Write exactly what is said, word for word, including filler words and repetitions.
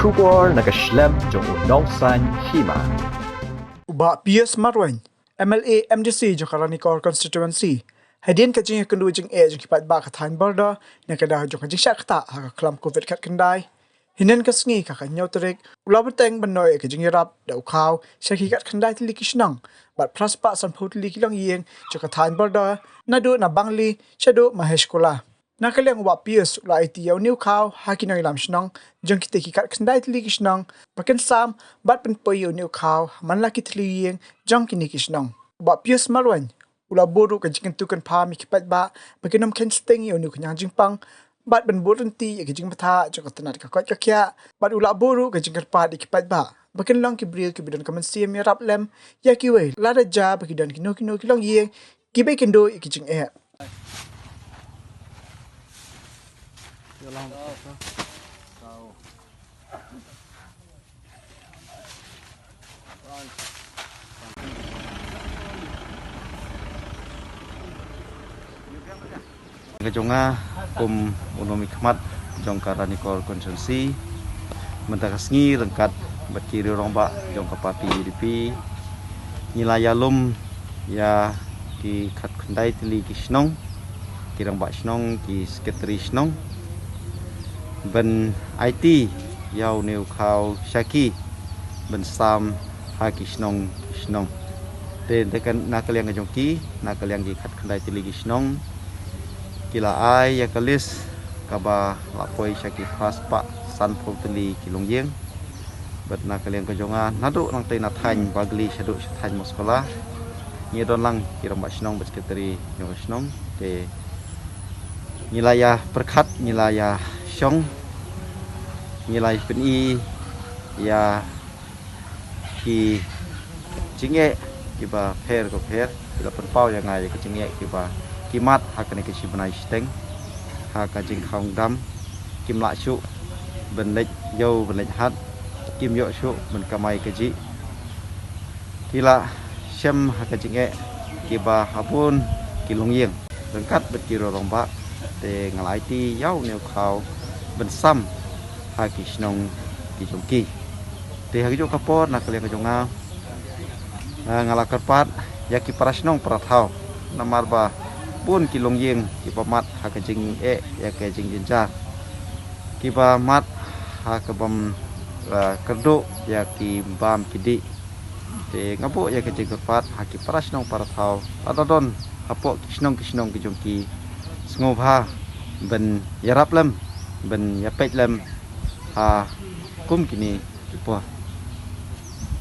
Khubor na ka shlem jong u nongsan hima. U Bah Pius Marwein, M L A M D C jong ka Ranikor Constituency, hadien ka jingïakynduh jingeh jong ki paidbah ka thaiñ Border na ka daw jong ka jingshah ktah ha ka khlam covid khatkhyndai. Hynnin ka sngi ka khathynñiew tarik, u la bteng ban noh ïa ka jingïarap da u khaw sha ki khatkhyndai tylli ki shnong bad phra spah sanphew tylli ki longïing jong ka thaiñ Border, naduh na Bangli shaduh Maheshkula. Na ka liang u Bah Pius u la aiti ïa une u khaw ha ki nongïalam shnong jong kitei ki khatkhyndai tylli ki shnong ba kin sam bad pynpoi ïa une u khaw ha man la ki tylli ïing jong kine ki shnong. U Bah Pius Marwein u la buh ruh ka jingkyntu kynpham ïa ki paidbah ba kin ym kheiñ sting ïa une u khñiang jingpang bad ban buh ryntih ïa ka jingbthah jong ka tnat ka koit ka khiah, bad u la buh ruh ka jingkyrpad ïa ki paidbah ba kin long ki briew kiba don ka mynsiem ïarap lem ïa kiwei lada jia ba ki don kino kino ki longïing kiba ïakynduh ïa ki jingeh. Ka jong nga kum u nongmihkhmat jong ka Ranikor Constituency, mynta ka sngi ryngkat bad ki riew rangbah jong ka party U D P, ngi la ïalum ïa ki khatkhyndai tylli ki shnong, ki rangbah shnong, ki secretary shnong, ban aiti ïa une u khaw sha ki ban sam ha ki shnong ki shnong. Te, te kan, na ka liang ka jong ki, na ka liang ki khatkhyndai tylli ki shnong, ki la ai ïa ka list kaba la poi sha ki phra spah sanphew tylli ki longïing. Bad na ka liang ka jong nga, naduh nangtei na thaiñ Bangli shaduh sha thaiñ Maheshkula, ngi don lang ki rangbah shnong bad secretary jong ka shnong. Te ngi la ïa pyrkhat, ngi la ïa shong, ngi la ïa pyni ïa ki jingeh kiba pher ko pher, ki la pynpaw ïa nga ïa ki jingeh kiba ki mad ha kane ka shi bnai shiteng, ha ka jingkhaw ngdam, kim lah shuh ban leit ïew ban leit hat, kim ïoh shuh ban kamai kajih. Ki la shem ha ka jingeh kiba ha bun ki longïing ryngkat bad ki riew rangbah. Te nga la aiti ïa une u khaw ban sam ha ki shnong ki jong ki. Te ha kajuh ka por na ka liang ka jong nga, nga, nga la kyrpad ïa ki para shnong para thaw, namar ba bun ki longïing kiba mad ha ka jingeh ïa ka jingjynjar, kiba mad ha ka bym, eh, kyrduh ïa ki bam ki dih. Te nga buh ïa ka jingkyrpad ha ki para shnong para thaw, lada don hapoh ki shnong ki shnong ki jong ki, sngewbha ban ïarap lem, ban ïapeit lem ha kum kine ki por.